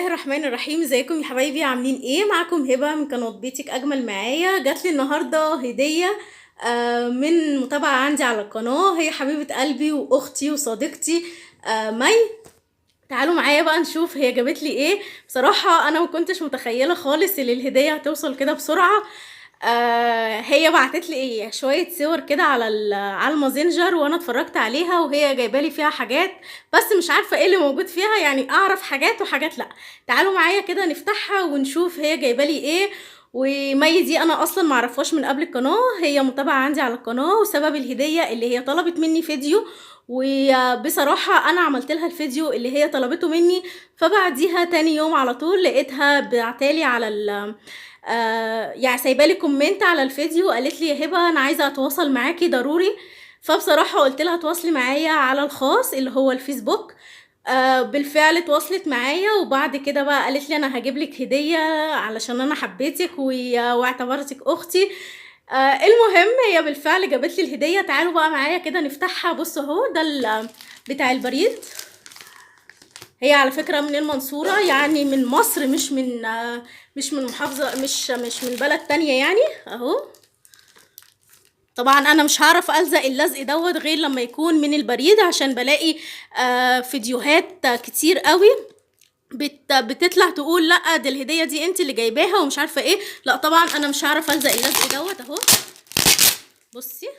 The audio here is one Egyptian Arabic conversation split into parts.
الله الرحمن الرحيم. ازيكم يا حبايبي، عاملين ايه؟ معاكم هبه من قناة بيتك اجمل. معايا جات لي النهارده هديه من متابعه عندي على القناة، هي حبيبه قلبي واختي وصديقتي مي. تعالوا معايا بقى نشوف هي جابت لي ايه. بصراحة انا ما كنتش متخيله خالص ان الهدية هتوصل كده بسرعة. هي بعتت لي ايه شوية صور كده على المازنجر، وانا اتفرجت عليها وهي جايبه لي فيها حاجات، بس مش عارفه ايه اللي موجود فيها، يعني اعرف حاجات وحاجات لا. تعالوا معايا كده نفتحها ونشوف هي جايبه لي ايه. ومي دي انا اصلا معرفهاش من قبل القناة، هي متابعه عندي على القناة، وسبب الهدية اللي هي طلبت مني فيديو، وبصراحة انا عملت لها الفيديو اللي هي طلبته مني. فبعديها تاني يوم على طول لقيتها بعتالي على ال يعني سايبالي comment على الفيديو، قالت لي يا هبه انا عايزه اتواصل معاكي ضروري. فبصراحة قلت لها تواصلي معايا على الخاص اللي هو الفيسبوك. بالفعل اتواصلت معايا، وبعد كده بقى قالت لي انا هجيب لك هديه علشان انا حبيتك واعتبرتك اختي. المهم هي بالفعل جابت لي الهدية. تعالوا بقى معايا كده نفتحها. بصوا اهو ده بتاع البريد، هي على فكرة من المنصورة، يعني من مصر، مش من محافظة، مش من بلد تانية يعني. اهو طبعا انا مش هعرف الزق اللزق دوت غير لما يكون من البريد، عشان بلاقي فيديوهات كتير قوي بتطلع تقول لا دي الهدية دي انت اللي جايباها ومش عارفه ايه. لا طبعا انا مش هعرف الزق اللزق دوت اهو. بصي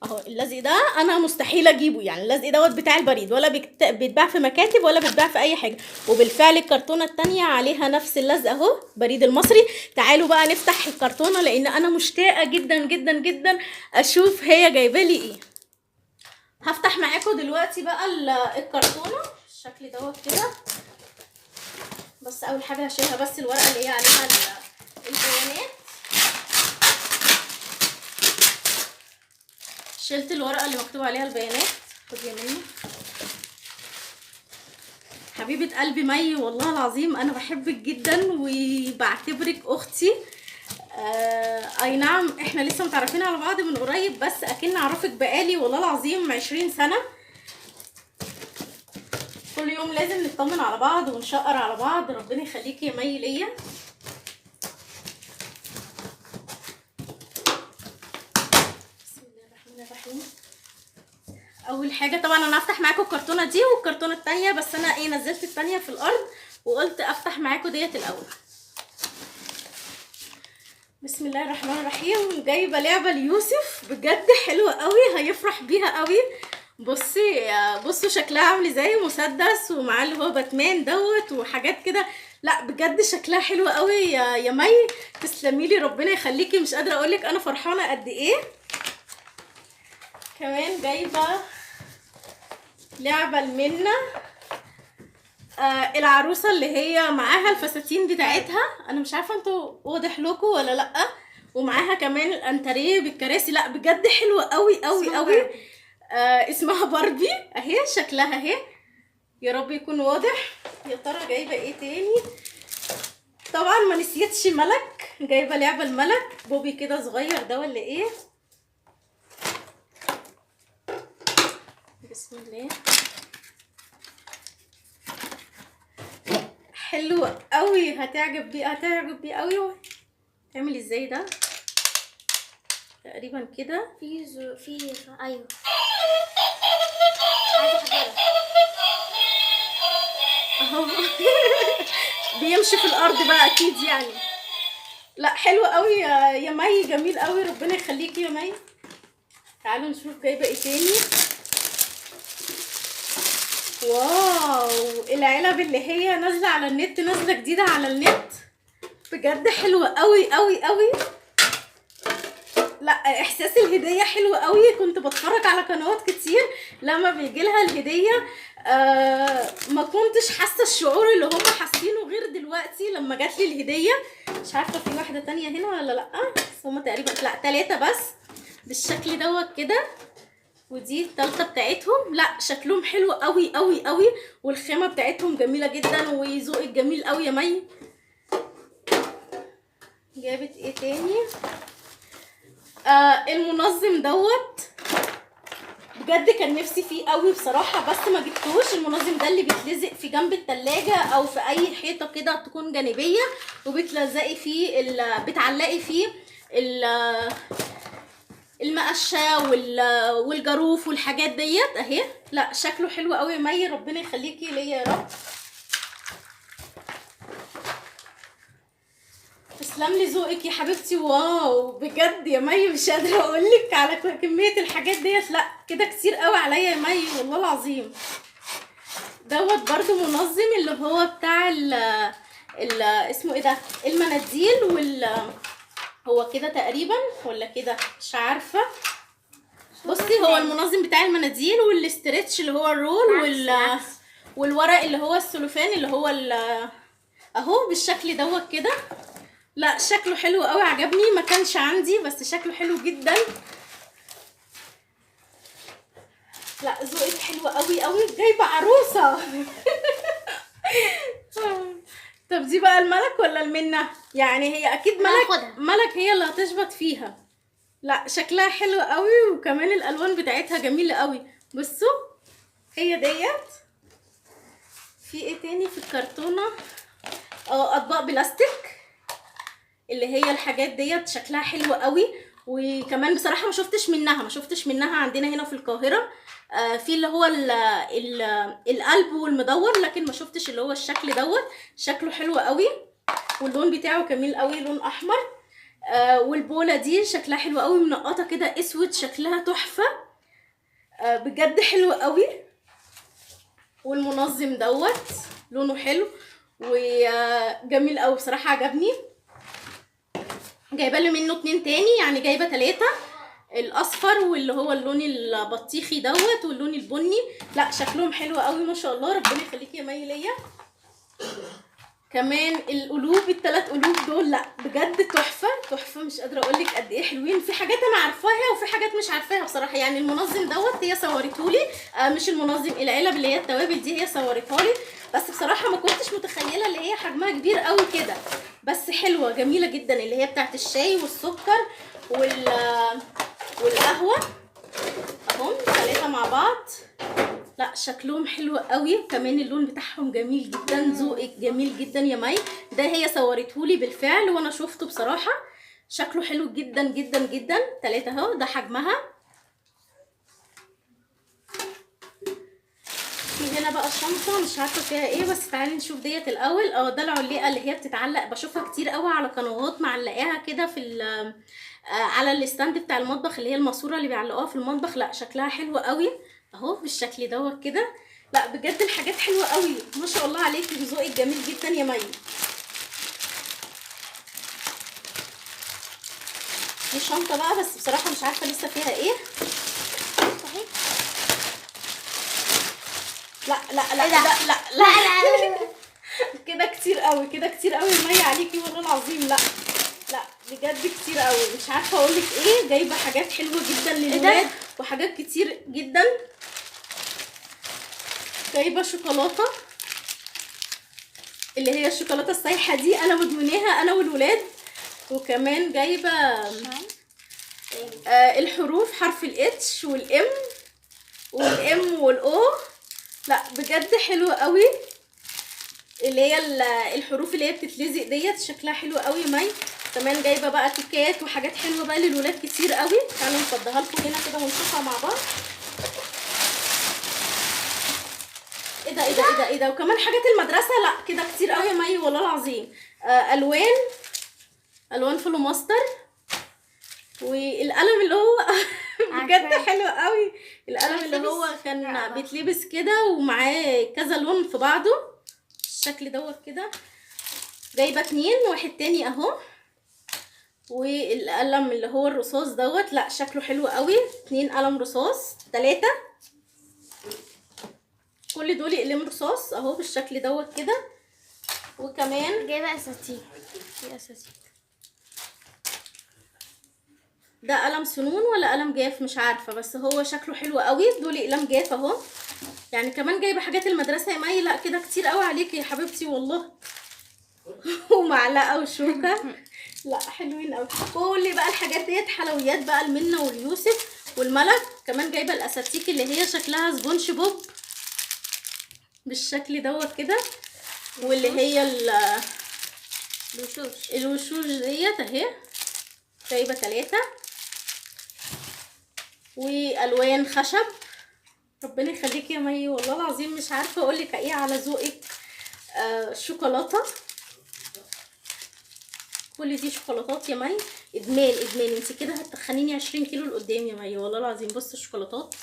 اهو اللزق ده انا مستحيل اجيبه، يعني اللزق دوت بتاع البريد، ولا بيتباع في مكاتب ولا بيتباع في اي حاجة. وبالفعل الكرتونه التانية عليها نفس اللزق اهو، بريد المصري. تعالوا بقى نفتح الكرتونه لان انا مشتاقة جدا جدا جدا اشوف هي جايبه لي ايه. هفتح معاكم دلوقتي بقى الكرتونه بالشكل دوت كده. بس اول حاجة هشيلها بس الورقة اللي هي عليها البيانات. شلت الورقة اللي مكتوب عليها البيانات. خدي يا مني حبيبه قلبي مي، والله العظيم انا بحبك جدا وبعتبرك اختي. اي نعم احنا لسه متعرفين على بعض من قريب، بس اكن اعرفك بقالي والله العظيم 20 سنة. كل يوم لازم نطمن على بعض ونشقر على بعض. ربنا يخليكي يا مي ليا. اول حاجة طبعا انا هفتح معاكم الكرتونه دي والكرتونه الثانية، بس انا ايه نزلت الثانية في الارض وقلت افتح معاكم ديت الاول. بسم الله الرحمن الرحيم. جايبه لعبه ليوسف بجد حلوة قوي، هيفرح بيها قوي. بصي بصوا شكلها عامل ازاي، مسدس ومعاه اللي هو باتمان دوت وحاجات كده. لا بجد شكلها حلو قوي يا مي، تسلمي لي ربنا يخليكي. مش قادرة اقولك انا فرحانة قد ايه. كمان جايبه لعبه لمنى، العروسة اللي هي معاها الفساتين بتاعتها، انا مش عارفه انتوا واضح لكم ولا لا، ومعاها كمان الانتريه بالكراسي. لا بجد حلوة قوي قوي قوي. اسمها باربي اهي، شكلها اهي، يا رب يكون واضح. يا ترى جايبه ايه تاني؟ طبعا ما نسيتش ملك، جايبه لعبه الملك بوبي كده صغير ده ولا ايه. بسم الله، حلو قوي، هتعجب بيه، هتعجب بيه قوي. تعمل ازاي ده؟ تقريبا كده في ايوه عايزه احضرها اهو. بيمشي في الارض بقى اكيد يعني. لا حلو قوي يا مي، جميل قوي، ربنا يخليكي يا مي. تعالوا نشوف جايبه ايه تاني. wow، العلب اللي هي نازله على النت، نازله جديدة على النت، بجد حلوة قوي قوي قوي. لا احساس الهدية حلو قوي. كنت بتفرج على قنوات كتير لما بيجي لها الهدية، ما كنتش حاسه الشعور اللي هم حاسينه غير دلوقتي لما جات لي الهدية. مش عارفه في واحدة تانية هنا ولا لا، بس هم تقريبا لا 3 بس بالشكل دوت كده، ودي التالتة بتاعتهم. لا شكلهم حلو قوي قوي قوي، والخامة بتاعتهم جميلة جدا، وذوقك جميل قوي يا مي. جابت ايه تاني؟ المنظم دوت بجد كان نفسي فيه قوي بصراحة، بس ما جبتوش. المنظم ده اللي بيتلزق في جنب التلاجة او في اي حيطة كده تكون جانبيه، وبتلزقي فيه بتعلقي فيه المقشه والجاروف والحاجات ديت اهي. لا شكله حلو قوي يا مي، ربنا يخليكي ليا يا رب. تسلم لي ذوقك يا حبيبتي. wow بجد يا مي مش قادرة اقول لك على كمية الحاجات ديت، لا كده كتير قوي عليا يا مي والله العظيم. دوت برضو منظم اللي هو بتاع ال اسمه ايه ده، المناديل هو كده تقريبا ولا كده مش عارفه. بصي هو المنظم بتاع المناديل وال stretch اللي هو ال roll والورق اللي هو السلوفان اللي هو اهو بالشكل دوت كده. لا شكله حلو قوي، عجبني، ما كانش عندي بس شكله حلو جدا. لا ذوقك حلو قوي قوي، جايبه عروسه. طب دي بقى الملك ولا المنة؟ يعني هي اكيد ملك، ملك هي اللي هتشبط فيها. لا شكلها حلو قوي، وكمان الالوان بتاعتها جميلة قوي. بصوا هي ديت. في ايه تاني في الكرتونه؟ اطباق بلاستيك اللي هي الحاجات ديت شكلها حلو قوي، وكمان بصراحة ما شفتش منها عندنا هنا في القاهرة. في اللي هو ال ال القلب والمدور، لكن ما شفتش اللي هو الشكل دوت. شكله حلو قوي، واللون بتاعه جميل قوي، لون احمر. والبوله دي شكلها حلو قوي، منقطه كده اسود، شكلها تحفة. بجد حلو قوي. والمنظم دوت لونه حلو وجميل قوي بصراحة، عجبني. جايبه لي منه 2 تاني، يعني جايبه 3، الاصفر واللي هو اللون البطيخي دوت واللون البني. لا شكلهم حلو قوي ما شاء الله، ربنا يخليكي يا مي ليا. كمان القلوب، الثلاث قلوب دول لا بجد تحفة تحفة، مش قادرة اقول لك قد ايه حلوين. في حاجات انا عارفاها وفي حاجات مش عارفاها بصراحة. يعني المنظم دوت هي صورته لي، مش المنظم، العلب اللي هي التوابل دي هي صورتها لي، بس بصراحة ما كنتش متخيله اللي هي حجمها كبير قوي كده، بس حلوة جميلة جدا، اللي هي بتاعت الشاي والسكر والقهوة اهم 3 مع بعض. لا شكلهم حلو قوي، كمان اللون بتاعهم جميل جدا. ذوقك جميل جدا يا مي. ده هي صورتهولي بالفعل وانا شفته بصراحة، شكله حلو جدا جدا جدا. 3 اهو، ده حجمها. في هنا بقى الشنطة مش عارفه فيها ايه، بس تعالي نشوف ديت الاول. ده العليقه اللي هي بتتعلق، بشوفها كتير قوي على قنوات معلقاها كده في على ال stand بتاع المطبخ، اللي هي الماسورة اللي بيعلقوها في المطبخ. لا شكلها حلو قوي اهو بالشكل دوت كده. لا بجد الحاجات حلوة قوي ما شاء الله عليكي، ذوقك جميل جدا يا مي. دي شنطه بقى بس بصراحة مش عارفه لسه فيها ايه. صحيح. لا لا لا لا لا لا, لا. كده كتير قوي، كده كتير قوي يا مي عليكي والله العظيم. لا لا بجد كتير قوي، مش عارفه اقول لك ايه. جايبه حاجات حلوة جدا للولاد وحاجات كتير جدا. جايبه شوكولاتة اللي هي الشوكولاتة السايحه دي، انا مدمناها انا والولاد. وكمان جايبه الحروف، حرف الاتش والام والام والاو. لا بجد حلوة قوي، اللي هي الحروف اللي هي بتتلزق ديت، شكلها حلو قوي يا مي. كمان جايبه بقى كيكات وحاجات حلوة بقى للولاد كتير قوي. تعالوا نفضيها لكم هنا كده ونشوفها مع بعض. ايه ده ايه ده ايه ده ايه ده، وكمان حاجات المدرسة. لا كده كتير قوي يا مي والله العظيم. الوان، الوان فلوماستر، والقلم اللي هو بجد حلو قوي، القلم اللي هو كان بيتلبس كده ومعاه كذا لون في بعضه، الشكل دوت كده. جايبه 2، واحد تاني اهو. والقلم اللي هو الرصاص دوت، لا شكله حلو قوي. 2 قلم رصاص، 3، كل دول اقلام رصاص اهو بالشكل دوت كده. وكمان جايبه اساتيك، في اساتيك. ده قلم سنون ولا قلم جاف مش عارفه، بس هو شكله حلو قوي. دول اقلام جاف اهو. يعني كمان جايبه حاجات المدرسة يا مي. لا كده كتير قوي عليكي يا حبيبتي والله. ومعلقة وشوكه، لا حلوين قوي. كل بقى الحاجات ديت حلويات بقى المنة واليوسف. والملك. كمان جايبه الاساتيك اللي هي شكلها سبونج بوب بالشكل دوت كده، واللي هي الوشوش، الوشوش ديت اهي، جايبه 3، والوان خشب. ربنا يخليكي يا مي والله العظيم، مش عارفه اقول لك ايه على ذوقك. شوكولاتة، كل دي شوكولاتات يا مي، ادمان ادمان. انت كده هتخنيني 20 كيلو لقدام يا مي والله العظيم. بصوا الشوكولاتات،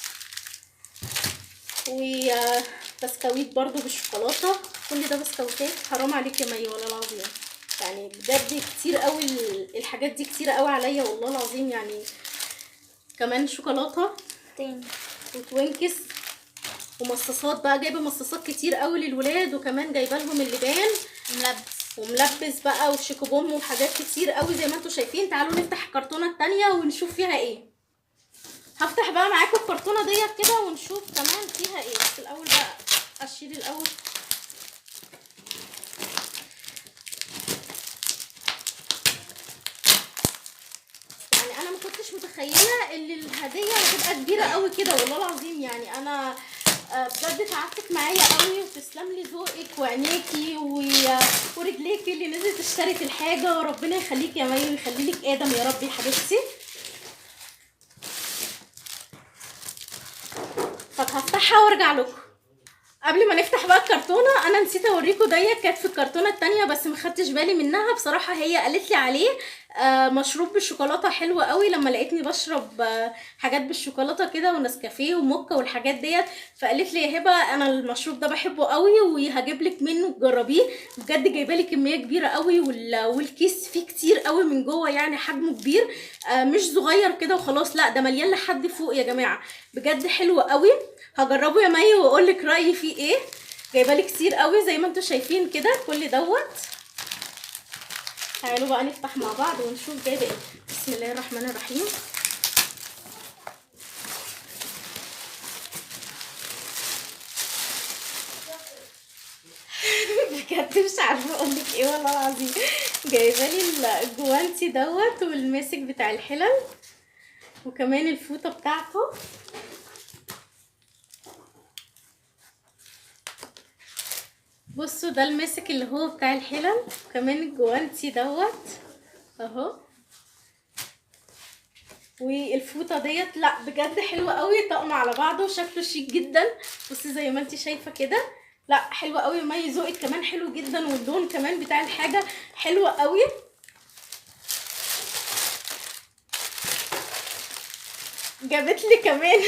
وبسكويت برضو بالشوكولاته، كل ده بسكوتات. حرام عليك يا مي والله العظيم، يعني بجد كتير قوي الحاجات دي، كتير قوي عليا والله العظيم. يعني كمان شوكولاتة تاني وتوينكس ومصاصات بقى، جايبه مصاصات كتير قوي للولاد، وكمان جايبه لهم اللبان ملبس وملبس بقى وشيكوبوم وحاجات كتير قوي زي ما انتم شايفين. تعالوا نفتح الكرتونه التانية ونشوف فيها ايه. هفتح بقى معاكم الكرتونه ديت كده ونشوف كمان فيها ايه، بس الاول بقى اشيل الاول. يعني انا ما كنتش متخيله ان الهدية هتبقى كبيرة قوي كده والله العظيم. يعني انا بجد تعبتك معايا قوي، وتسلم لي ذوقك وعينيكي ورجليكي اللي نزلت اشترت الحاجة، وربنا يخليكي يا مي ويخلي لك ادم يا رب يا حبيبتي. طب هفتحها وارجع لكم. قبل ما نفتح بقى الكرتونه، انا نسيت اوريكم ديت، كانت في الكرتونه التانية بس ما خدتش بالي منها بصراحة. هي قالت لي عليه مشروب بالشوكولاته حلو قوي، لما لقيتني بشرب حاجات بالشوكولاته كده ونسكافيه وموكا والحاجات ديت، فقالت لي يا هبه انا المشروب ده بحبه قوي وهجيب لك منه تجربيه. بجد جايبه لي كمية كبيرة قوي، والكيس فيه كتير قوي من جوه، يعني حجمه كبير، مش صغير كده وخلاص، لا ده مليان لحد فوق يا جماعة. بجد حلو قوي، هجربه يا مي واقول لك رايي فيه ايه. جايبه لي كتير قوي زي ما انتم شايفين كده كل دوت. تعالوا بقى نفتح مع بعض ونشوف جايبه ايه. بسم الله الرحمن الرحيم. بجد مش عارفه اقول لك ايه والله العظيم. جايبه لي الجوانتي دوت والماسك بتاع الحلل، وكمان الفوطه بتاعته. بصوا ده الماسك اللي هو بتاع الحلل، وكمان الجوانتي دوت اهو، والفوطه ديت. لا بجد حلوة قوي، طقم على بعضه وشكله شيك جدا. بصي زي ما انت شايفه كده، لا حلوة قوي. مي ذوقك كمان حلو جدا، واللون كمان بتاع الحاجة حلوة قوي. جابت لي كمان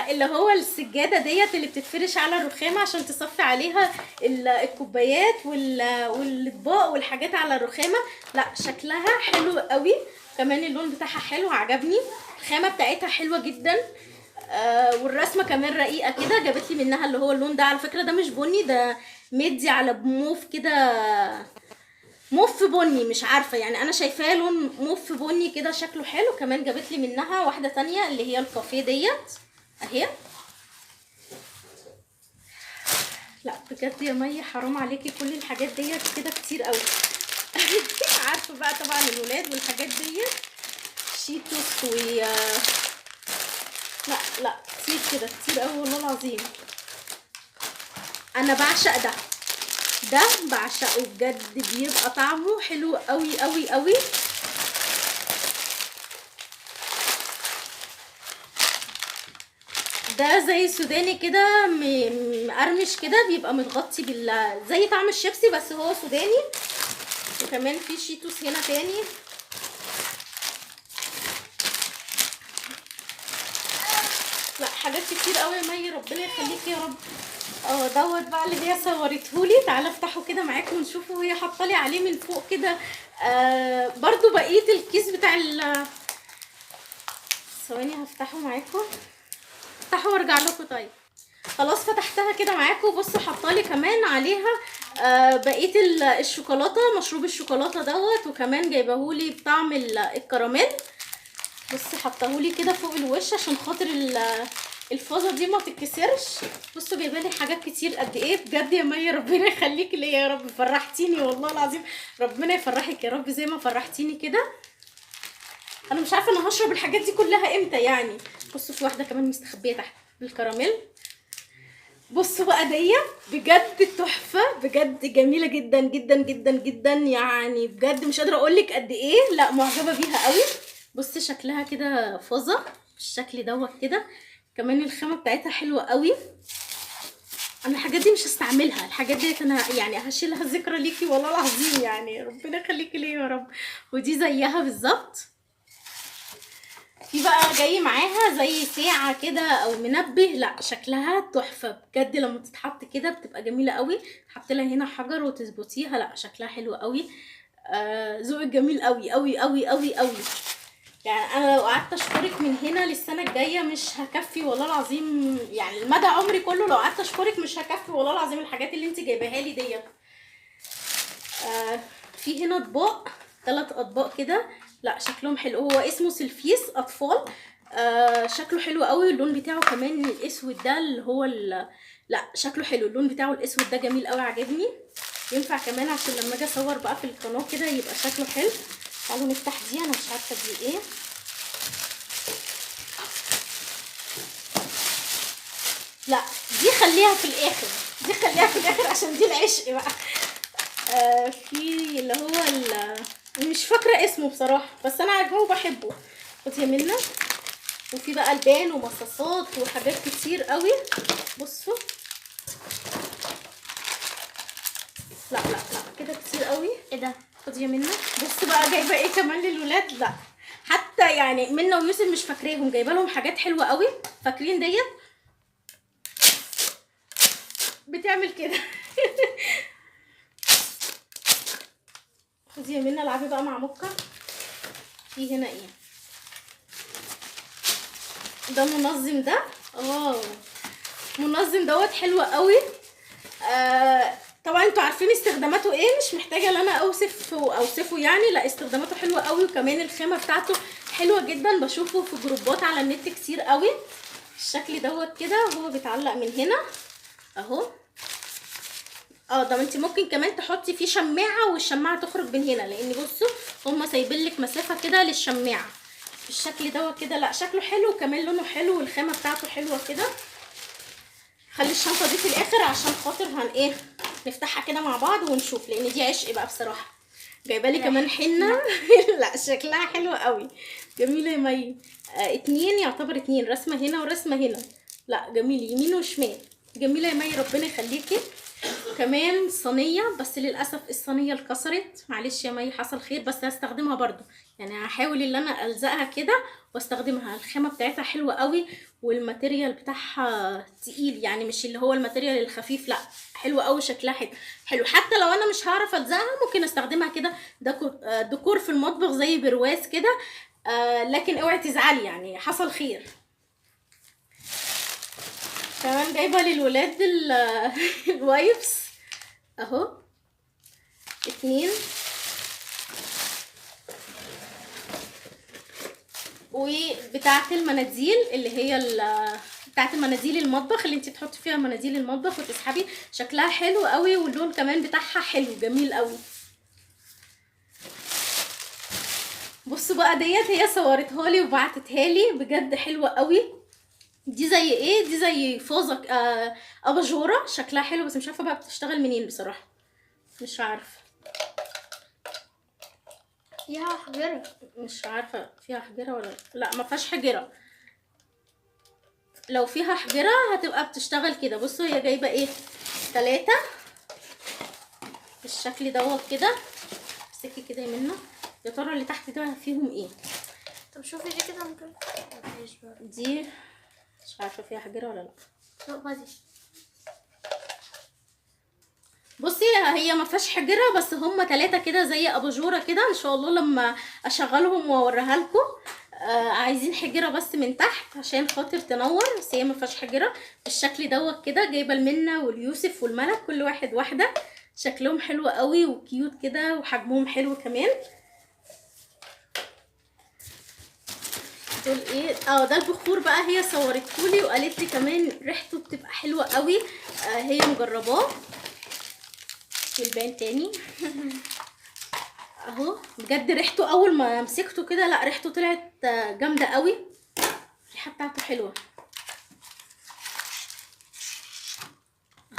اللي هو السجادة ديت اللي بتتفرش على الرخامه عشان تصفي عليها الكوبايات والاطباق والحاجات على الرخامه. لا شكلها حلو قوي، كمان اللون بتاعها حلو عجبني، الخامة بتاعتها حلوة جدا، والرسمه كمان رقيقه كده. جابت لي منها اللي هو اللون ده، على فكرة ده مش بني، ده مدي على موف كده، موف بني، مش عارفه يعني انا شايفاه لون موف بني كده، شكله حلو. كمان جابت لي منها واحدة تانية اللي هي الكافيه ديت اهي. لا بجد يا مي حرام عليكي كل الحاجات ديت كده كتير قوي. عارفه بقى طبعا الولاد والحاجات ديت، شيتوس و لا لا كتير كده، كتير قوي والله العظيم. انا بعشق ده، ده بعشقه بجد، بيبقى طعمه حلو قوي قوي قوي. ده زي سوداني كده مقرمش كده، بيبقى متغطي زي طعم الشيبسي بس هو سوداني. وكمان في شيتوس هنا تاني. لا حاجات كتير قوي يا مي، ربنا يخليكي يا رب. دوت بقى اللي هي صورتهولي، تعالى افتحه كده معاكم ونشوفه. وهي حاطه لي عليه من فوق كده برضو بقية الكيس بتاع ثواني هفتحه معاكم، افتحه وارجع لكم. طيب خلاص فتحتها كده معاكم. بصوا حاطه لي كمان عليها بقية الشوكولاتة، مشروب الشوكولاتة دوت، وكمان جايبهولي بطعم الكراميل. بصي حطاهولي كده فوق الوش عشان خاطر الفازة دي ما تتكسرش. بصوا جايبه لي حاجات كتير قد ايه بجد يا مي، ربنا يخليكي ليا يا رب، فرحتيني والله العظيم، ربنا يفرحك يا رب زي ما فرحتيني كده. انا مش عارفه انا هشرب الحاجات دي كلها امتى يعني. بصوا في واحدة كمان مستخبيه تحت بالكراميل. بصوا بقى دي بجد تحفة، بجد جميلة جدا جدا جدا جدا، يعني بجد مش قادرة اقول لك قد ايه، لا معجبه بيها قوي. بصي شكلها كده فازة بالشكل دوت كده، كمان الخامة بتاعتها حلوة قوي. انا الحاجات دي مش هستعملها، الحاجات دي انا يعني هشيلها ذكرى ليكي والله العظيم، يعني ربنا يخليكي ليا يا رب. ودي زيها بالظبط. في بقى جاي معاها زي ساعة كده او منبه، لا شكلها تحفة بجد، لما تتحط كده بتبقى جميلة قوي. حط لها هنا حجر وتظبطيها، لا شكلها حلو قوي. ذوقك جميل قوي قوي قوي قوي قوي، يعني انا لو قعدت اشكرك من هنا للسنة الجاية مش هكفي والله العظيم، يعني المدى عمري كله لو قعدت اشكرك مش هكفي والله العظيم الحاجات اللي انت جايباها لي ديت. في هنا اطباق، 3 اطباق كده، لا شكلهم حلو. هو اسمه سلفيس اطفال، شكله حلو قوي، اللون بتاعه كمان الاسود ده اللي هو لا شكله حلو، اللون بتاعه الاسود ده جميل قوي عاجبني. ينفع كمان عشان لما اجي اصور بقى في القناة كده يبقى شكله حلو. تعالوا نفتح دي، انا مش عارفه دي ايه. لا دي خليها في الاخر، دي خليها في الاخر عشان دي العشق بقى. في اللي هو مش فاكره اسمه بصراحة، بس انا عارفاه وبحبه. خدي منه. وفي بقى البان ومصاصات وحاجات كتير قوي. بصوا لا لا لا كده كتير قوي. ايه ده؟ خدي منه. بصوا بقى جايبه ايه كمان للولاد، لا حتى يعني منى ويوسف مش فاكراهم، جايبه لهم حاجات حلوة قوي. فاكرين ديت بتعمل كده. خدي يا منى العبي بقى مع مكة. في هنا ايه ده؟ منظم ده، منظم دوت حلو قوي. طبعا انتوا عارفين استخداماته ايه، مش محتاجه ان انا اوصفه يعني، لا استخداماته حلوة قوي، وكمان الخامة بتاعته حلوة جدا، بشوفه في جروبات على النت كتير قوي. الشكل دوت كده، وهو بيتعلق من هنا اهو. ده انت ممكن كمان تحطي فيه شماعة والشماعه تخرج من هنا، لان بصوا هما سايبين لك مسافة كده للشماعه بالشكل دوت كده. لا شكله حلو، وكمان لونه حلو، والخامه بتاعته حلوة كده. خلي الشنطة دي في الاخر عشان خاطر ايه نفتحها كده مع بعض ونشوف، لان دي عشق بقى بصراحة. جايبه لي كمان حنة. لا شكلها حلو قوي، جميلة يا مي. 2 يعتبر 2، رسمه هنا ورسمه هنا، لا جميل يمين وشمال، جميلة يا مي ربنا يخليكي. كمان صينية، بس للاسف الصينية اتكسرت، معلش يا مي حصل خير، بس هستخدمها برضو، يعني هحاول ان انا الزقها كده واستخدمها. الخامة بتاعتها حلوة قوي، وال material بتاعها تقيل، يعني مش اللي هو ال material الخفيف، لا حلو قوي، شكلها حلو. حتى لو انا مش هعرف الزقها ممكن استخدمها كده ديكور في المطبخ زي برواز كده. لكن اوعي تزعلي، يعني حصل خير. كمان جايبه للولاد ال wipes اهو، 2، وبتاعه المناديل اللي هي بتاعه المناديل المطبخ اللي انت تحطي فيها مناديل المطبخ وتسحبي، شكلها حلو قوي، واللون كمان بتاعها حلو جميل قوي. بصوا بقى ديت هي صورتها لي وبعتتها لي، بجد حلوة قوي. دي زي ايه؟ دي زي فازة اباجوره، شكلها حلو، بس مش عارفه بقى بتشتغل منين بصراحة، مش عارفه. فيها حجره؟ مش عارفه فيها حجره ولا لا، ما فيهاش حجره. لو فيها حجره هتبقى بتشتغل كده. بصوا هي جايبه ايه، 3 بالشكل دوت كده. امسكي كده يا منى، يا ترى اللي تحت ده فيهم ايه؟ طب شوفي دي كده، ممكن دي مش عارفه فيها حجره ولا لا. بصي هي ما فيهاش حجره، بس هم 3 كده زي اباجوره كده. ان شاء الله لما اشغلهم واوريها لكم. عايزين حجره بس من تحت عشان خاطر تنور، بس هي ما فيهاش حجره بالشكل دوت كده. جايبه المنة واليوسف والملك، كل واحد واحدة، شكلهم حلو قوي وكيوت كده، وحجمهم حلو كمان. دول ايه؟ ده البخور بقى، هي صورتهولي وقالت لي كمان ريحته بتبقى حلوة قوي. هي مجرباه. في البان تاني. اهو بجد ريحته اول ما مسكته كده، لا ريحته طلعت جامدة قوي، الريحة بتاعته حلوة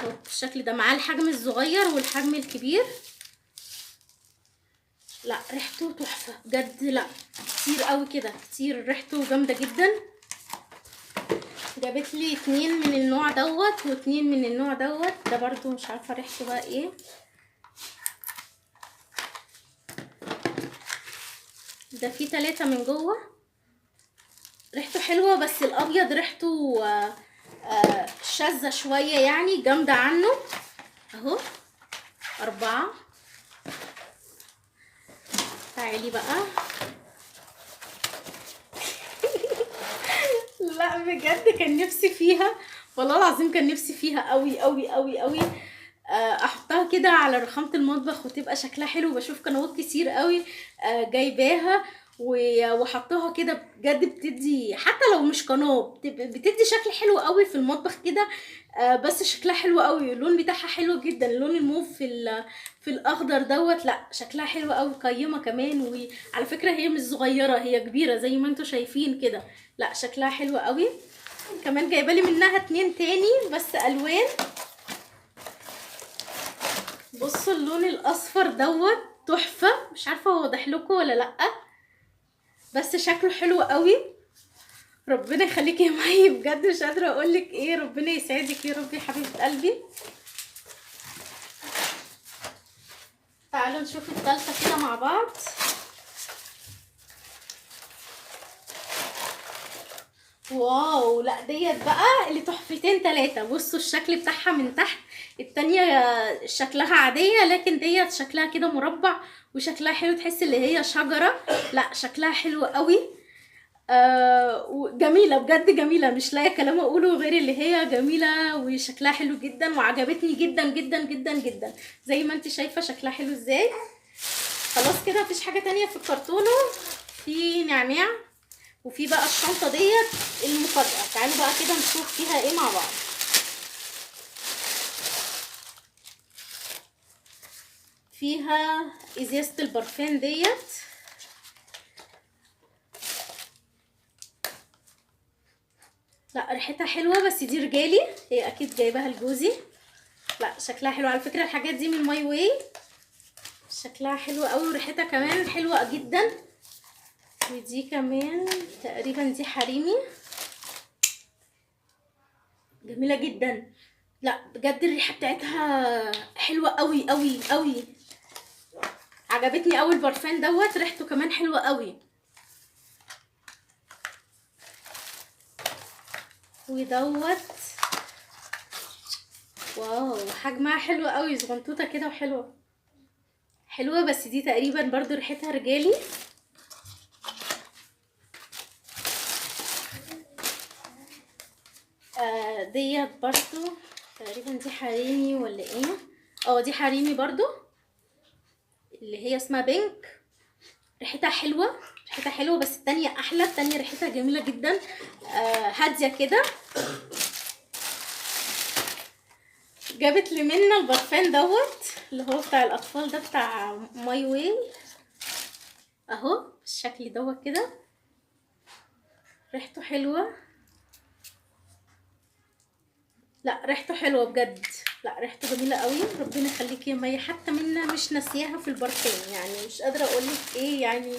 اهو بالشكل ده، معاه الحجم الصغير والحجم الكبير. لا ريحته تحفة بجد، لا كتير قوي كده، كتير، ريحته جامدة جدا. جابت لي 2 من النوع دوت و2 من النوع دوت، ده برضو مش عارفه ريحته بقى ايه. ده فيه 3 من جوه، ريحته حلوة، بس الابيض ريحته شاذة شوية يعني، جامدة عنه. اهو 4. تعالي بقى. لا بجد كان نفسي فيها، والله العظيم كان نفسي فيها قوي قوي قوي قوي. احطها كده على رخامة المطبخ وتبقى شكلها حلو. بشوف قنوات كتير قوي جايباها وحطوها كده، بجد بتدي حتى لو مش قناة بتدي شكل حلو قوي في المطبخ كده. بس شكلها حلو قوي، اللون بتاعها حلو جدا، اللون الموف في الاخضر دوت، لا شكلها حلو قوي، قيمة كمان. وعلى فكرة هي مش صغيرة، هي كبيرة زي ما انتم شايفين كده، لا شكلها حلو قوي. كمان جايبه لي منها 2 تاني بس الوان. بصوا اللون الاصفر دوت تحفة، مش عارفه هو واضح لكم ولا لا، بس شكله حلو قوي. ربنا يخليكي يا مي، بجد مش قادرة اقولك ايه، ربنا يسعدك يا رب يا حبيبه قلبي. تعالوا نشوف الثالثة كده مع بعض. واو، لا ديت بقى اللي تحفتين 3. بصوا الشكل بتاعها من تحت، التانية شكلها عادية، لكن ديت شكلها كده مربع وشكلها حلو، تحس اللي هي شجرة، لا شكلها حلو قوي. وجميلة بجد، جميلة، مش لاقيه كلام اقوله غير اللي هي جميلة وشكلها حلو جدا، وعجبتني جدا جدا جدا جدا. زي ما انت شايفة شكلها حلو ازاي. خلاص كده مفيش حاجة تانية في الكرتونة، في نعناع وفي بقى الشنطة ديت المفاجأة. تعالوا بقى كده نشوف فيها ايه مع بعض. فيها ازازة البرفان ديت، لا ريحتها حلوة، بس دي رجالي، هي اكيد جايباها لجوزي. لا شكلها حلو على فكرة، الحاجات دي من ماي واي، شكلها حلو قوي وريحتها كمان حلوة جدا. ودي كمان تقريبا دي حريمي، جميلة جدا. لا بجد الريحة بتاعتها حلوة قوي قوي قوي، عجبتني قوي البرفان دوت، ريحته كمان حلوة قوي. ودوت واو حجمها حلو قوي، صغنطوطه كده وحلوه حلوة، بس دي تقريبا برضو ريحتها رجالي. ديت برضو تقريبا دي حريمي ولا ايه؟ دي حريمي برضو، اللي هي اسمها بينك، ريحتها حلوة، ريحتها حلوة، بس التانية احلى، التانية ريحتها جميلة جدا، هادية كده. جابت لي منا البرفان دوت اللي هو بتاع الاطفال ده، بتاع ماي واي اهو بالشكل دوت كده، ريحته حلوة، لا ريحته حلوة بجد، لا ريحته جميلة قوي. ربنا يخليكي يا مي، حتى منا مش ناسياها في البرفان، يعني مش قادرة اقولك ايه. يعني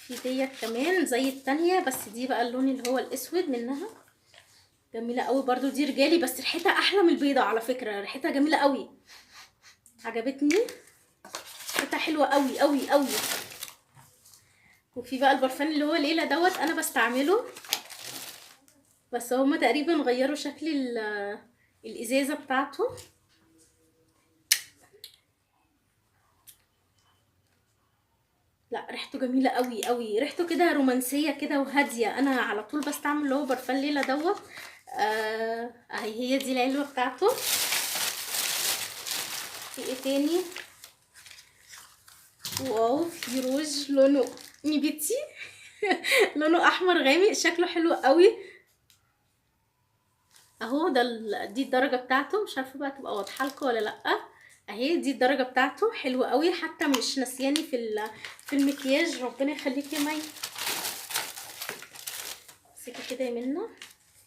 في ديت كمان زي التانية، بس دي بقى اللون اللي هو الاسود منها، جميلة قوي برضو، دي رجالي، بس ريحتها احلى من البيضة على فكرة، ريحتها جميلة قوي، عجبتني، ريحتها حلوة قوي قوي قوي. وفي بقى البرفان اللي هو ليلى دوت، انا بستعمله، بس هما تقريبا غيروا شكل الازازه بتاعته. لا ريحته جميلة قوي قوي، ريحته كده رومانسية كده وهاديه. انا على طول بستعمل اللي هو برفان ليلى دوت. اهي هي دي العلبة بتاعته. في ايه تاني؟ واو، في روج لونه نبيتي لونه احمر غامق، شكله حلو قوي اهو. ده دي الدرجة بتاعته، مش عارفه بقى تبقى واضحة لكم ولا لا. اهي دي الدرجة بتاعته، حلوة قوي، حتى مش نسياني في المكياج. ربنا يخليك يا مي. امسكي كده يا منى.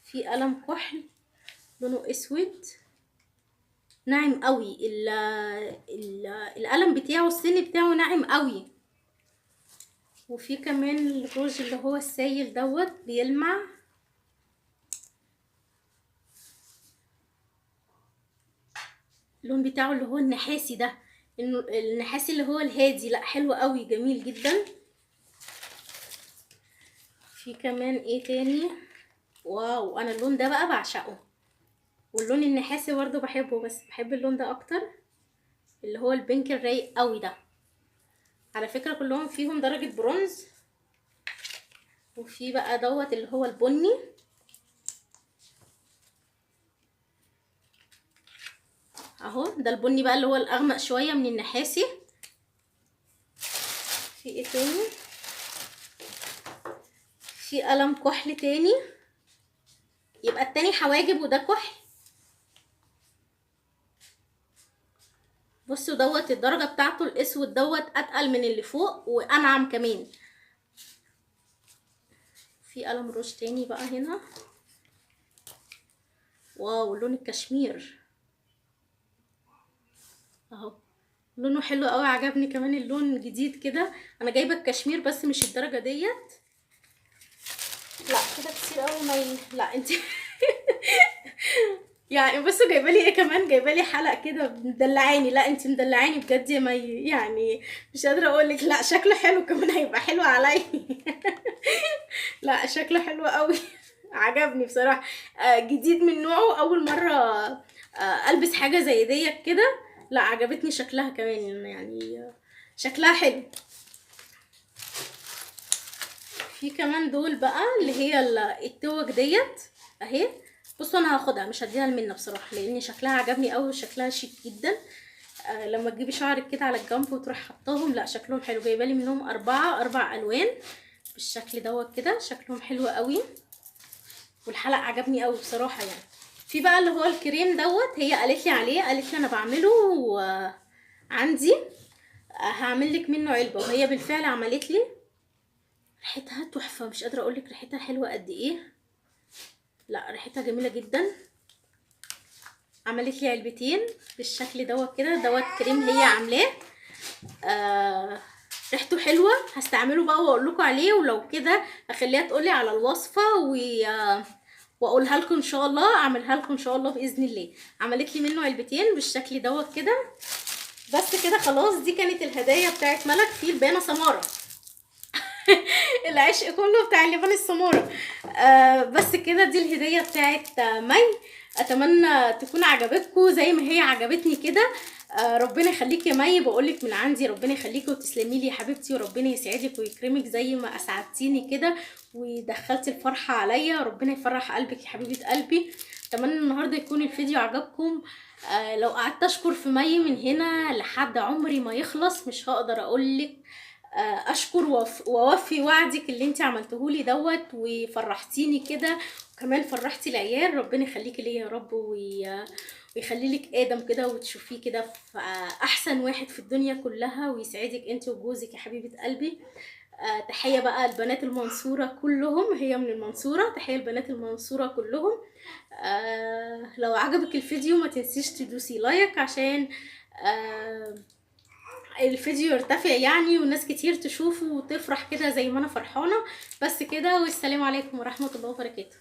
في قلم كحل لونه اسود ناعم قوي، ال ال القلم بتاعه السن بتاعه ناعم قوي. وفي كمان الروج اللي هو السايل دوت بيلمع. اللون بتاعه اللي هو النحاسي ده، النحاسي اللي هو الهادي، لا حلو قوي جميل جدا. في كمان ايه تاني؟ واو، انا اللون ده بقى بعشقه، واللون النحاسي برضو بحبه، بس بحب اللون ده اكتر اللي هو ال pink الرايق قوي ده. على فكرة كلهم فيهم درجة برونز. وفي بقى دوت اللي هو البني. اهو ده البني بقى اللي هو الاغمق شوية من النحاسي. في ايه تاني؟ في قلم كحل تاني، يبقى التاني حواجب وده كحل. بصوا دوت الدرجة بتاعته الاسود دوت اتقل من اللي فوق وانعم كمان. في قلم روج تاني بقى هنا. واو، لون الكشمير اهو، لونه حلو قوي، عجبني كمان اللون جديد كده. انا جايبه الكشمير بس مش الدرجة ديت، لا كده كتير قوي ما لا انت يعني بصوا جايبه لي ايه كمان، جايبه لي حلق كده مدلعاني. لا انت مدلعاني بجد يا مي، يعني مش قادرة اقول لك. لا شكله حلو كمان، هيبقى حلو عليا. لا شكله حلو قوي، عجبني بصراحة. جديد من نوعه، اول مرة البس حاجة زي ديت كده. لا عجبتني شكلها كمان، يعني شكلها حلو. في كمان دول بقى اللي هي التوك ديت اهي. بصوا انا هاخدها مش هديها لمنى بصراحة، لان شكلها عجبني قوي وشكلها شيك جدا. لما تجيبي شعرك كده على الجنب وتروح حطاهم، لا شكلهم حلو. جايبه لي منهم اربع الوان بالشكل دوت كده، شكلهم حلو قوي. والحلق عجبني قوي بصراحة يعني. في بقى اللي هو الكريم دوت، هي قالت لي عليه، قالت لي انا بعمله عندي، هعمل لك منه علبة، وهي بالفعل عملت لي. ريحتها تحفة، مش قادرة اقول لك ريحتها حلوة قد ايه. لا ريحتها جميلة جدا. عملت لي علبتين بالشكل دوت كده، دوت كريم هي عاملاه، ريحته حلوة. هستعمله بقى واقول لكم عليه، ولو كده اخليها تقولي على الوصفة واقولها لكم ان شاء الله، اعملها لكم ان شاء الله باذن الله. عملت لي منه علبتين بالشكل دوت كده. بس كده خلاص، دي كانت الهدايا بتاعت ملك في البانه سماره. العشق كله بتاع اللبان السماره. بس كده، دي الهدية بتاعت مي. اتمنى تكون عجبتكم زي ما هي عجبتني كده. ربنا يخليك يا مي، بقولك من عندي ربنا يخليكي وتسلمي لي يا حبيبتي، وربنا يسعدك ويكرمك زي ما اسعدتيني كده ودخلتي الفرحة عليا. ربنا يفرح قلبك يا حبيبه قلبي. اتمنى النهارده يكون الفيديو عجبكم. لو قعدت اشكر في مي من هنا لحد عمري ما يخلص مش هقدر اقولك اشكر واوفي وعدك اللي انت عملتهولي دوت، وفرحتيني كده، وكمان فرحتي العيال. ربنا يخليكي ليا يا رب، ويخلي لك ادم كده وتشوفيه كده في احسن واحد في الدنيا كلها، ويسعدك انت وجوزك يا حبيبه قلبي. تحية بقى البنات المنصورة كلهم، هي من المنصورة، تحية البنات المنصورة كلهم. لو عجبك الفيديو ما تنسيش تدوسي like عشان الفيديو يرتفع يعني، والناس كتير تشوفه وتفرح كده زي ما انا فرحانة. بس كده، والسلام عليكم ورحمة الله وبركاته.